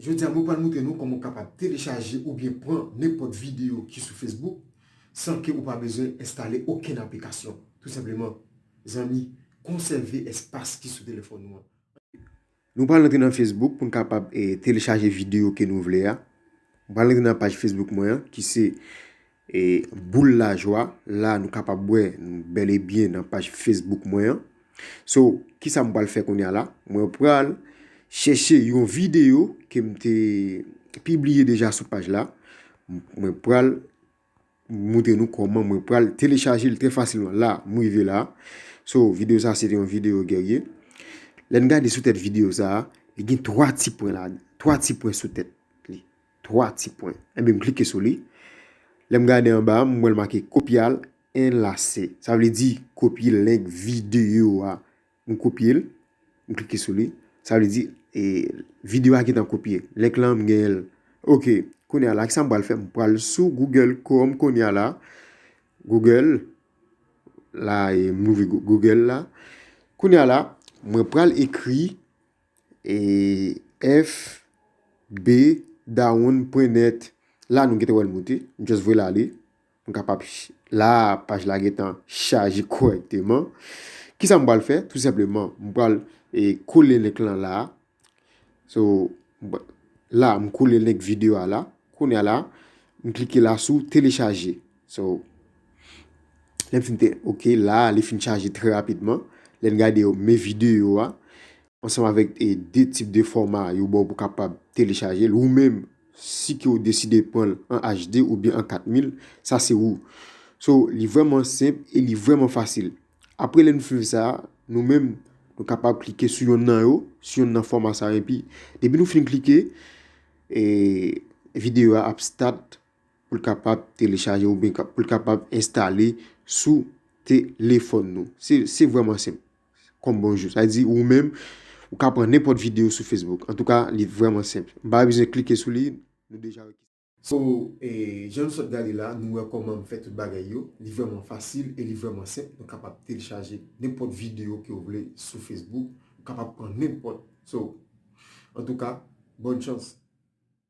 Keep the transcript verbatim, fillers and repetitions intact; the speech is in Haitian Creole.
Jodi a, mwen pral montre nou kòman w kapab telechaje oubyen pran nenpòt videyo ki sou Facebook san ke ou pa bezwen enstale okenn aplikasyon. Tou senpleman, zanmi, konsève espas ki sou telefòn ou an. Nou pral antre nan Facebook pou n kapab eh, telechaje videyo ke nou vle a. Nou pral antre nan paj Facebook mwen an, ki se eh, Boul Lajwa. La, nou kapab wè nou bèl e byen nan paj Facebook mwen an. So, kisa m pral fè kounye a la? Mwen pral chèche yon videyo ke m te pibliye deja sou paj la. Mwen pral montre nou kòman mwen pral telechaje l trè fasilman. La, m rive la. So, videyo sa se te yon videyo gèrye. Lè n gade sou tèt videyo sa, li gen twa ti pwen la, twa ti pwen sou tèt li. Twa ti pwen. Enben, m klike sou li. Lè m gade anba, m wè l make kopye al, enlase. Sa vle di kopye link videyo a. M kopye l, m klike sou li. Sa vle di eh, videyo a gentan kopye. Link lan, m genyen l. Ok, kounye a la, kisa m pral fè? M pral sou Google Chrome kounye a la. Google, la, eh, m louvri Google la. Kounye a la, mwen pral ekri eh, F B Down pwen nèt. La, nou gentan wè l moute. M just voye l ale. Nou kapab, la, paj la gentan chaje kòrèkteman. Kisa m pral fè? Tou senpleman, m pral eh, kole link lan la. So, la, m kole link videyo a la. Kounye a la, m klike la sou telechaje. So, lè m fin te, ok, la, li fin chaje trè rapidman. Lè n gade men videyo a, ansanm avèk eh, de tip de fòma yo ba w pou kapab telechaje l. Ou menm, si ke w deside pran l an H D oubyen an kat mil, sa se ou. So, li vrèman senp e li vrèman fasil. Apre lè nou fin fè sa, nou menm, nou kapab klike sou yonn nan yo, sou yonn nan fòma sa yo, epi depi nou fin klike, eh, videyo a ap start pou l kapab telechaje oubyen pou l kapab enstale sou telefòn nou. Se vrèman senp, kòm bonjou. Sa vle di ou menm, ou ka pran nenpòt videyo sou Facebook. Antouka, li vrèman senp. M pa bezwen klike sou li, nou deja wè ki. So, eh, jan nou sot gade la, nou wè kòman m fè tout bagay yo. Li vrèman fasil e li vrèman senp. Nou kapab telechaje nenpòt videyo ke w vle sou Facebook. Ou kapab pran nenpòt. So, antouka, bòn chans.